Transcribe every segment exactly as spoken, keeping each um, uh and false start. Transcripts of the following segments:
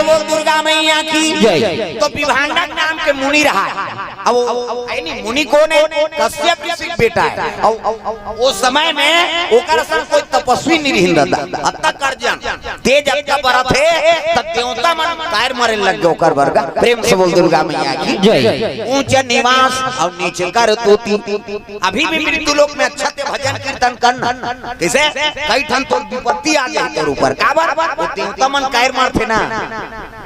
बोल दुर्गा मैया की जय। तो विभांडक नाम के मुनि रहा है। अब वो, अब वो, है नहीं, मुनि कौन है? कश्यप ऋषि के बेटा है। अब, अब, अब वो समय में ओकर सन कोई तपस्वी नहीं रहिन दादा। अतका गर्जन, तेज अतका बरत हे, तब देवता मन कायर मरे लग गए ओकर बर गा। प्रेम से बोल दुर्गा मैया की जय। ऊंच निवास और नीच कर तूती। अभी भी मृत्यु लोक में अच्छा ते भजन कीर्तन करना। कैसे? कई ठन तो विपत्ति आ जाए तेरे ऊपर। काबर? वो देवता मन कायर मारथे ना।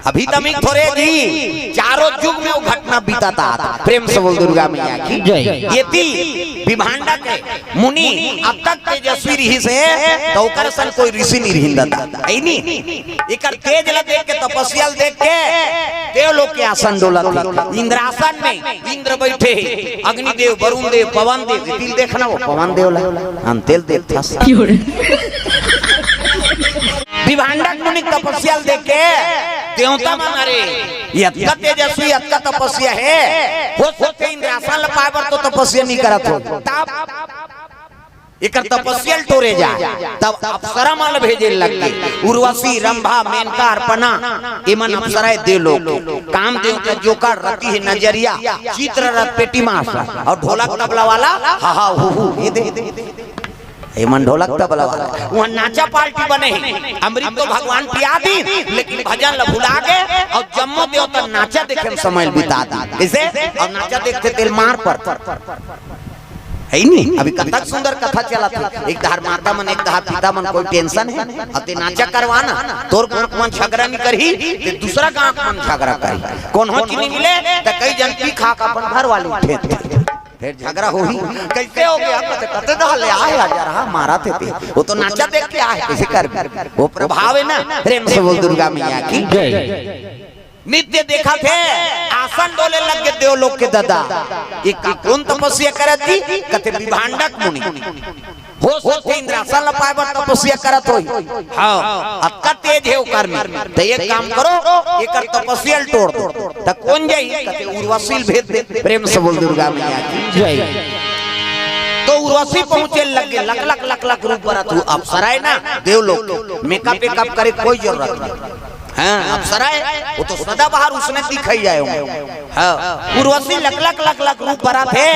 अभी तमिक थोरे जी, चारों युग में वो घटना बीतत आत। प्रेम से बोल दुर्गा मैया की जय। ये ती विभांडक मुनि अतक तेजस्वी रहिस हे, तो ओकर सन कोई ऋषि नहीं रहिन दादा। है नी? एकर तेज ला देख के, तपस्या ला देख के, देव लोग के आसन डोलत हे। इंद्रासन में इंद्र बैठे हे, अग्निदेव, वरुण देव, पवन देव, तिल देखना वो पवन देव ला, हम तेल देखथस। विभांडक मुनि तपस्या ला देख के देवता मन, अरे, ये अतका तेजस्वी, अतका तपस्या हे, हो सकथे इंद्रासन ला पाए बर तो तपस्या नहीं करत हो। तब एकर तपस्या ल टोरे जाए, तब अप्सरा मन ल भेजे लग गे। उर्वशी, रंभा, मेनका, अर्पणा, एमन अप्सरा हे देव लोग। कामदेव का जोकर रति हे नजरिया, चित्ररथ पेटी मास्टर, और ढोलक तबला वाला हा हा हू हू, ये दे। एमन ढोलक तबला वाला। वहाँ नाचा पार्टी बने हे। अमृत तो भगवान पिया दी, लेकिन भजन ल भुला गे, और जम्मो देवता नाचा देखे में समय बिता दी। कैसे? और नाचा देखथे तेल मार पर। है नी? अभी कतक सुंदर कथा चलत हे। एक डहर माता मन, एक डहर पिता मन, कोई tension हे? अब ते नाचा करवाना, तोर गाँव के मन झगड़ा नहीं करही, ते दूसरा गाँव के मन झगड़ा करही। कोनो चीज नहीं मिले, त कई जन पी खा के अपन घर वाले उठे थे। फिर झगड़ा होही, कैसे हो गया? कते, कते डहर ले आए हजार, हाँ, मारा थे ते। वो तो नाचा देख के आए, कैसे कर? वो प्रभाव हे ना। प्रेम से बोल दुर्गा मैया की जय। नित्य देखा थे, आसन डोले लग गे देव लोग के दादा। ये का कौन तपस्या करत जी? कथे विभांडक मुनि। हो सकथे इंद्रासन ल पाए बर तपस्या करत होही। हाँ, अतका तेज हे ओकर में। त एक काम करो, एकर तपस्या ल टोर दो। त कौन जाही? कथे उर्वशी ल भेज दे। प्रेम से बोल दुर्गा मैया की जय। तो उर्वशी पहुंचे लग गे, लक लक लक लक रूप बरत हे। अप्सरा हे ना, देव लोग, makeup वेकअप करे कोई जरूरत नहीं। हाँ, अप्सरा हे, वो तो सदाबहार उसने दिखाई जाए होंगे। हाँ, उर्वशी लक लक लक लक रूप बरत हे,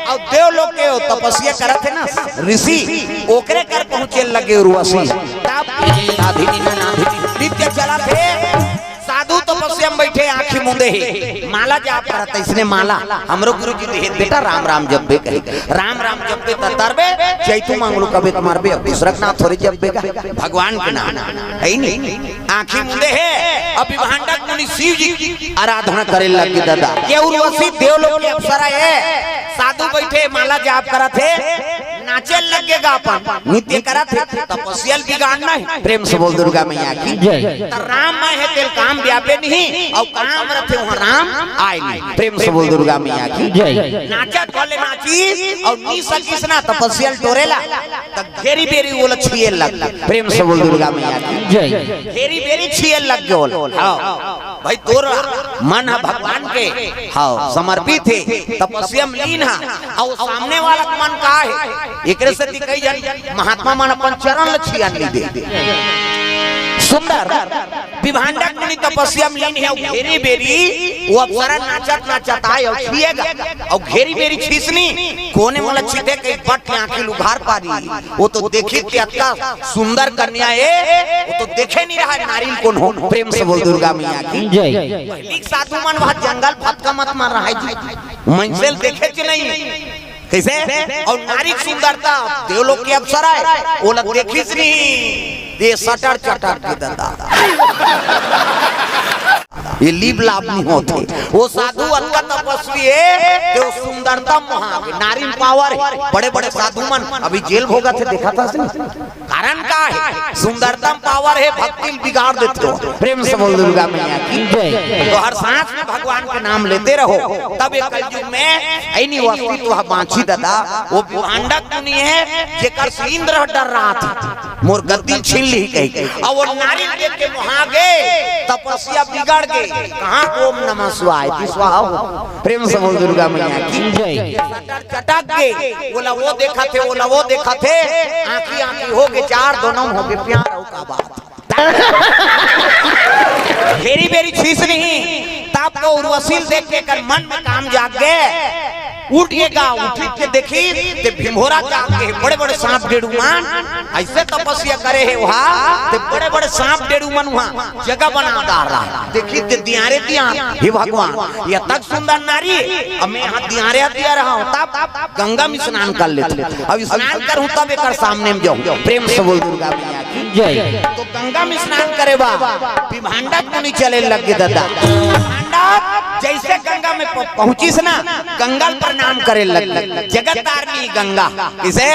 और देव लोग के वो तपस्या करत हे ना, ऋषि, ओकरे कर पहुंचे लग गे उर्वशी। तब नित्य चलत हे, साधु तपस्या में बैठे, आँखी मूंदे हे, माला जाप करत हे, इसने माला, हमरो गुरु जी दे हे, बेटा राम राम जपबे कहे, राम राम जपबे त तरबे, जैतू मंगलू कबे त मरबे, अब दूसरा के नाम थोड़े जपबे का, भगवान के नाम, है नी? आँखी मूंदे हे, अब विभांडक मुनि शिव जी की आराधना करे लग गे दादा। ये उर्वशी देव लोग के अप्सरा हे, साधु बैठे माला जाप करत हे, नाचे लग गे गा अपन, नृत्य करत हे, तपस्या ल बिगाड़ना हे। प्रेम से बोल दुर्गा मैया की जय। त राम मैं हे तेल काम व्यापे नहीं, और काम रथे वहाँ राम आए नहीं। प्रेम से बोल दुर्गा मैया की जय। नाचत वाले नाची, और नी सकिस ना तपस्या ल टोरे ला, त घेरी बेरी ओला छिए लग। प्रेम से बोल दुर्गा मैया की जय। घेरी बेरी छिए लग गे ओला। हाँ। भाई तोर मन ह भगवान के, हाँ, समर्पित हे, तपस्या में लीन हे, और सामने वाला के मन का हे? एकरे सेती कई जन महात्मा मन अपन चरण ल छिया नहीं दे। सुंदर विभांडक मुनि तपस्या में लीन हे, और घेरी बेरी वो अप्सरा नाचत नाचत आए और छिएगा, और घेरी बेरी छीसनी, कोने वाला छिते के बट के आँखी ल उघार पारी। वो तो देखी के अतका सुंदर कन्या हे, वो तो देखे नहीं रहा नारी ल कोनो। प्रेम से बोल दुर्गा मैया की जय। पहली साधु मन वहाँ जंगल फतका मत मार रहा है जी, मनसे ल देखे च नहीं। कैसे? और नारी के सुंदरता, देव लोग के अप्सरा हे, ओला देखिस नहीं, ये सटर चटर के दादा। ये लीब लाभ नहीं होथे। वो साधु अतका तपस्वी हे, ते वो सुंदरता मोहा गे। नारी म power हे। बड़े-बड़े साधु मन अभी जेल भोगत हे, देखत हस नहीं? कारण का हे? सुंदरता म power हे, भक्ति ल बिगाड़ देथे। प्रेम से बोल दुर्गा मैया की जय। तो हर सांस में भगवान के नाम लेते रहो, तब ये कलयुग में ऐनी अस्तित्व बाँची दादा। वो विभांडक मुनि हे, जेकर से इंद्र डर्रात हे। मोर गद्दी छीन लिही कहिके। अउ वो नारी ल देख के मोहा गे, तपस्या बिगड़ गे। कहाँ ओम नमः शिवाय, जी स्वाहा हो। प्रेम से बोल दुर्गा मैया की जय। सटर चटक गे, ओला वो देखत हे, ओला वो देखत हे, आँखी आँखी हो गे, चार दोनों हो गे, प्यार हो का बात। घेरी देखिस नहीं, तब तो उर्वशी ल देख के एकर मन में काम जाग गे। उठ के गा, उठ के देखिस ते भिंभोरा जाग गे, बड़े-बड़े सांप डेड़ू मन, अइसे तपस्या करे हे उहाँ, ते बड़े-बड़े सांप डेड़ू मन उहाँ जगह बना डार रहा। देखिस ते दियारे दियार, हे भगवान, ये तक सुंदर नारी, अब मैं यहाँ दियारे दिया रहा हूँ, तब गंगा में स्नान कर लेथों। अब स्नान करहूँ तब एकर सामने में जाहूँ। प्रेम से बोल दुर्गा मैया की जय। तो गंगा में स्नान करे बर विभांडक मुनि चले लग गे ददा। विभांडक जइसे गंगा में प-, पहुंचिस ना, गंगा ल प्रणाम करे लग गे। जगत तारिणी गंगा, कइसे?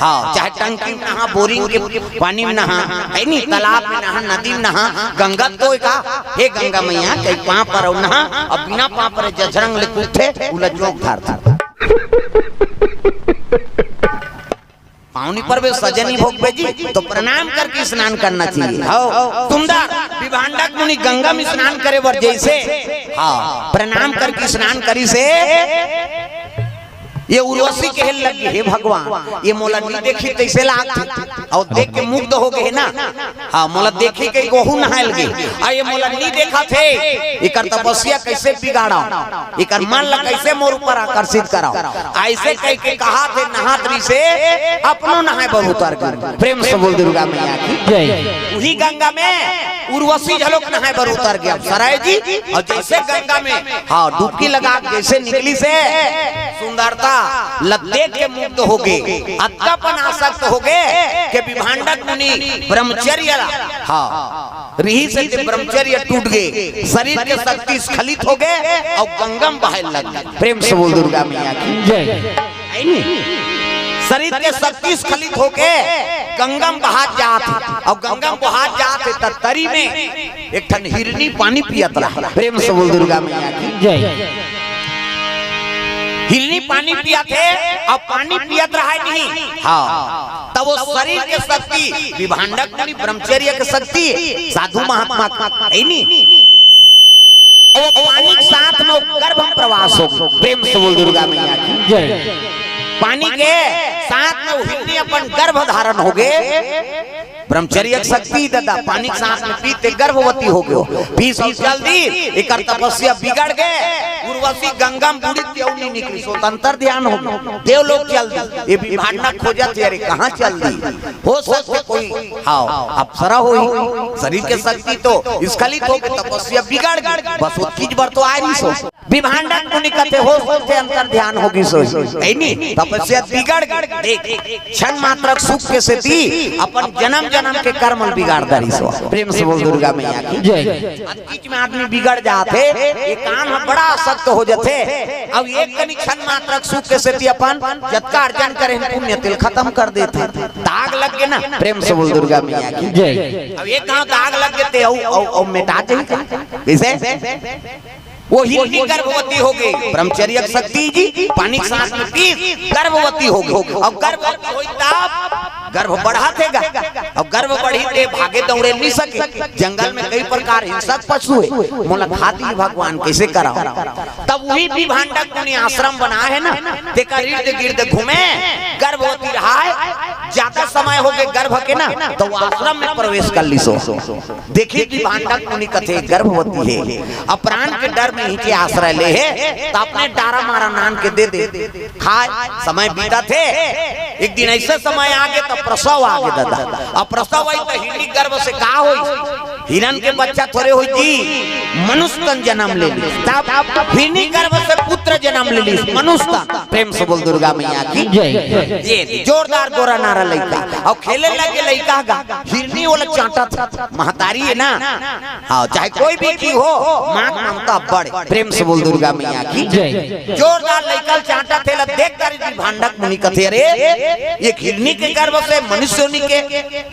हाँ, चाहे टंकी में नहा, बोरिंग के पानी में नहा, हे नी, तालाब में नहा, नदी में नहा, गंगा तो का, हे गंगा मैया, कहीं पाँव परव नहा, अब बिना पाँव परे जझरंग ले कूदथे, उला जोंक धरथे। पाँव नी परबे, सजनी भोगबे जी, तो प्रणाम करके स्नान करना चाहिए। हव, सुंदर विभांडक मुनि गंगा में स्नान करे बर जइसे, हाँ, प्रणाम करके स्नान करिस हे, ये उर्वशी कहे लग गे, हे भगवान, ये मोला नी देखिस तइसे लागथे, अउ देख के मुग्ध हो गे ना, हाँ, मोला देखिस कहिके ओहू नहाय लगे। आ ये मोला नी देखथे, एकर तपस्या कइसे बिगाड़ंव, एकर मन ला कइसे मोर ऊपर आकर्षित करंव। अइसे कहिके कहत हे, नहात रिहिस हे, अपनो नहाय बर उतर गे। प्रेम से बोल दुर्गा मैया की जय। उही गंगा में उर्वशी घलोक नहाय बर उतर गे। अब सराय जी, अउ जइसे गंगा में, हाँ, डुबकी लगा के जइसे निकलिस हे, सुंदरता ल देख के मुग्ध हो गे, अतका पन आसक्त हो गे कि विभांडक मुनि ब्रह्मचर्य ला, हाँ, रिहिस हे ते ब्रह्मचर्य टूट गे, शरीर के शक्ति स्खलित हो गे अउ गंगा में बहाय लग गे। प्रेम से बोल दुर्गा मैया की जय। हे नी? शरीर के शक्ति स्खलित होके गंगा में बहात जात हे, अउ गंगा में बहात जात हे त तरी में एक ठन हिरनी पानी पियत रहा। प्रेम से बोल दुर्गा मैया की जय। हिरनी पानी पियत हे, अउ पानी पियत रहा हे नहीं, हाँ, तब वो शरीर के शक्ति, विभांडक मुनि ब्रह्मचर्य के शक्ति, साधु महात्मा के, हे नी? अउ वो पानी के साथ में वो गर्भ में प्रवास हो गे। प्रेम से बोल दुर्गा मैया की जय। पानी के साथ में वो हिरनी अपन गर्भ धारण हो गे। ब्रह्मचर्य के शक्ति ददा, पानी के साथ में पीस ते गर्भवती हो गे। पीस अउ चल दिस, एकर तपस्या बिगड़ गे। उर्वशी गंगा में बूड़िस ते अउ नी निकलिस, ओ अंतर ध्यान हो गे। देवलोक चल दिस, ये विभांडक खोजत हे, अरे कहाँ चल दिस? हो सकथे कोई, हाँ, अप्सरा होही। शरीर के शक्ति तो स्खलित हो गे, तपस्या बिगड़ गे, बस ओतकीच बर तो आय रिहिस हो। विभांडक मुनि कथे, हो सकथे अंतर ध्यान हो गिस होही, हे नी? तपस्या बिगड़ गे। देख, क्षण मात्र के सुख के सेती अपन जनम जनम के कर्म ल बिगाड़ डारिस हो। प्रेम से बोल दुर्गा मैया की जय। अतकीच में आदमी बिगड़ जाथे, ये काम ह बड़ा आसक्त हो जाथे। अब एक कनी क्षण मात्र के सुख के सेती अपन जतका अर्जन करे हे पुण्य तेला खतम कर देथे। दाग लग गे ना, प्रेम से बोल दुर्गा मैया की जय। अब एक घांव दाग लग गे ते अउ, अउ, अउ मेटा जाही का? कइसे? वो हिरनी गर्भवती हो गे, ब्रह्मचर्य के शक्ति जी, पानी के साथ में पीस, गर्भवती हो गे। अउ गर्भवती होइस तब गर्भ बढ़ाथे गा, अउ गर्भ बढ़ही ते भागे दौड़े नी सके। जंगल में कई प्रकार हिंसक पशु हे, मोला खा दिही भगवान, कइसे करंव? तब उही विभांडक मुनि आश्रम बनाय हे ना, तेकर इर्द गिर्द घूमे, गर्भवती रहय, जादा समय हो गे गर्भ के ना, त वो आश्रम में प्रवेश कर लिस हो। देखिस विभांडक मुनि कथे गर्भवती हे, अउ प्राण के डर में इही के आश्रय ले हे, त अपने डारा मारा नान के दे दे, खाय। समय बीतत हे, एक दिन अइसे समय आ गे त प्रसव आ गे ददा। अब प्रसव आइस त हिरनी गर्भ से का होइस? हिरन के बच्चा थोरे होइस जी, मनुष्य तन जनम ले लिस। तब हिरनी गर्भ से पुत्र जनम ले लिस, मनुष्य तन। प्रेम से बोल दुर्गा मैया की जय। ये जोरदार गोरा नारा लइका। अउ खेले लगे लइका गा, हिरनी ओला चांटत हे। महतारी हे ना, हाँ, चाहे कोई भी जीव हो, माँ के ममता बड़े। प्रेम से बोल दुर्गा मैया की जय। जोरदार लइका ल चांटत हे, एला देख कर विभांडक मुनि कथे, अरे, ये हिरनी के गर्भ से मनुष्य योनि के,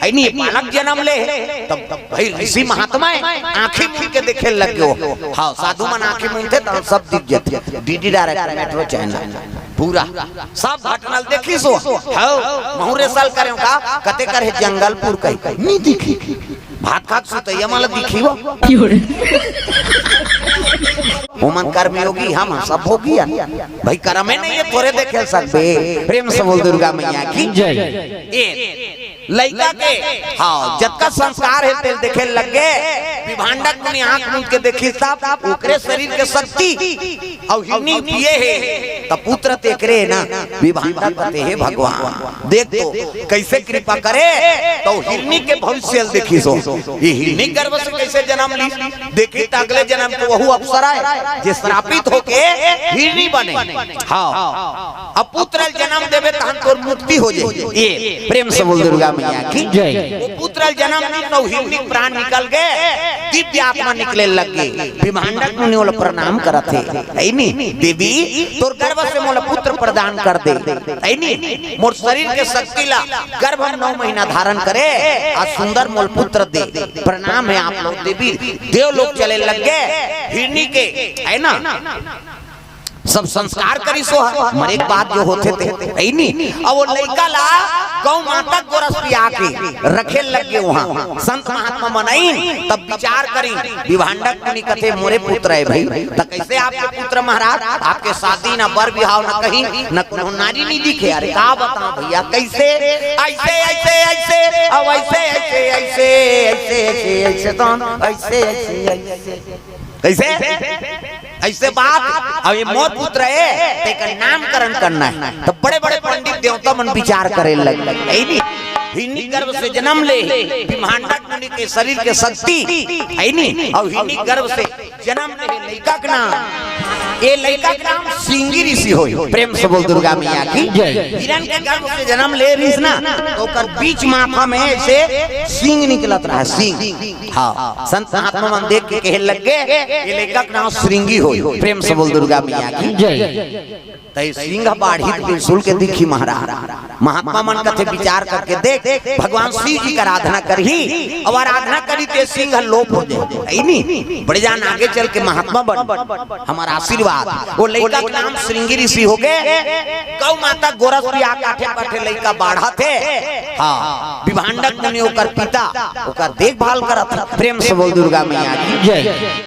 हे नी, बालक जनम ले हे। तब, तब भाई ऋषि महात्मा हे, आंखी मूंद के देखे लग गे हो। हाँ, साधु मन आंखी मूंदथे त सब दिख जाथे। डीडी डायरेक्ट मेट्रो चैनल पूरा सब घटना ल देखिस हो। हव, महूँ रे साल करेंव का, कते कर हे जंगलपुर कही, नी दिखी। भात खात सुतइया मन ल दिखी वो। ओमन कर्मयोगी, हम सब भोगी हन। भाई करमे नहीं हे, थोरे देखे सकबे। प्रेम से बोल दुर्गा मैया की जय। ए, लइका के, हाँ, जतका संस्कार हे तेला देखे लग गे। विभांडक मुनि आंख मूंद के देखिस तब ओकरे शरीर के शक्ति अउ हिरनी पिए हे, त पुत्र तेकरे ना, विभांडक कथे, हे भगवान, देख तो कइसे कृपा करे, त हिरनी के भविष्य ल देखिस हो। ये हिरनी गर्भ से कइसे जन्म ली? देखिस त अगले जन्म के वहू अप्सरा हे, जे श्रापित होके हिरनी बने। हाँ, अब पुत्र ल जन्म देबे तहन तोर मुक्ति हो जाए। ये प्रेम से बोल दुर्गा मैया की जय। वो पुत्र ल जन्म दी त हिरनी प्राण निकल गे, दिव्य आत्मा निकले लग गे। विभांडक मुनि ओला प्रणाम करत हे, हे नी, देवी, तोर गर्भ से मोला पुत्र प्रदान कर दे, हे नी, मोर शरीर के शक्ति ला गर्भ में नौ महीना धारण करे, आज सुंदर मोल पुत्र दे। प्रणाम हे आप लोग देवी। देव लोग चले लग गे, हिरनी के, हे ना, सब संस्कार करिस हो, मरे के बाद जो होथे ते, हे नी। अब वो लइका ला गौ माता गोरस पिया के रखे लग गे वहाँ। संत महात्मा मन आइन, तब विचार करिन। विभांडक मुनि कथे, मोरे पुत्र हे भाई, त कइसे आपके पुत्र महाराज? आपके शादी ना बर बिहाव ना कहीं, ना कोनो नारी नी दिखे। अरे का बताओ भैया, कइसे? अइसे, अइसे, अइसे, अब अइसे, अइसे, अइसे, अइसे, अइसे, अइसे, तो अइसे, अइसे, अइसे। कइसे? अइसे बात, अब ये मोर पुत्र हे, तेकर नामकरण करना हे। त बड़े-बड़े पंडित देवता मन विचार करे लग, हे नी? हिरनी गर्भ से जन्म ले, विभांडक मुनि के शरीर के शक्ति, हे नी? अउ हिरनी गर्भ से जन्म ले लइका के नाम, ये लइका के नाम सिंगी ऋषि होय। प्रेम से बोल दुर्गा मैया की जय। हिरन के गर्भ से जन्म ले रहिस ना, त ओकर बीच माथा में अइसे सींग निकलत रहा, सींग। हाँ, संत महात्मा मन देख के कहे लग गे, ये लइका के नाम श्रृंगी होय। प्रेम से बोल दुर्गा मैया की जय। त ये सिंह बाढ़ही त बिल्सुल के दिखही महाराज। महात्मा मन कथे विचार करके देख, भगवान शिव जी के आराधना करही, अउ आराधना करही त ये सिंह लोप हो जाए, हे नी? बड़े जान आगे चल के महात्मा बन, हमारा आशीर्वाद। वो लइका के नाम श्रृंगी ऋषि हो गे। गौ माता गोरस पिया के आठे पाठे लइका बाढ़त हे। हाँ, विभांडक मुनि ओकर पिता, ओकर देखभाल करत हे। प्रेम से बोल दुर्गा मैया की जय।